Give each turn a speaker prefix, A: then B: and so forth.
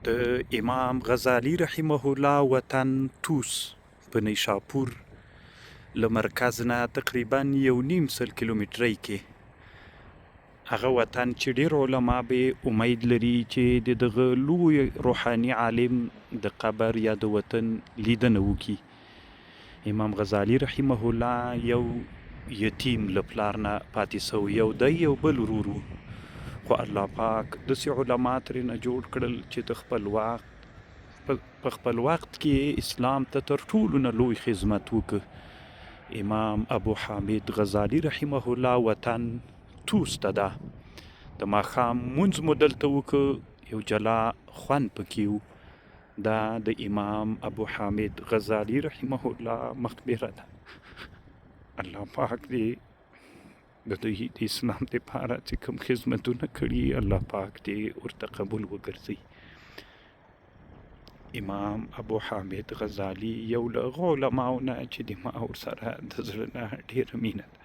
A: د امام غزالي رحمه الله وطن توس په نیشاپور له مرکز نه تقریبا یو نیم سل کیلومترۍ کې، هغه وطن چې ډېر علما به امید لري چې د دغه لوی روحاني عالم د قبر یا د وطن لیدنه وکړي. امام غزالي رحمه الله یو یتیم له پلار نه پاتې سوی، یو دی یو بل ورور وو، خو الله پاک داسې علما ترېنه جوړ کړل چې د خپل وخت په خپل وخت کې اسلام ته تر ټولو نه لوی خدمت وکړ. امام ابو حامد غزالي رحمه الله وطن توس ته ده. د ماښام مونځ مو دلته وکړ، یو جلا خوند پکې و. دا د امام ابو حامد غزالی رحمه الله مقبره ده. الله پاک دې د دوی د اسلام لپاره چې کوم خدمتونه کړي، الله پاک دې ورته قبول وګرځي. امام ابو حامد غزالی یو له هغو علماو نه چې د ما ورسره د زړه نه ډېره مینه ده.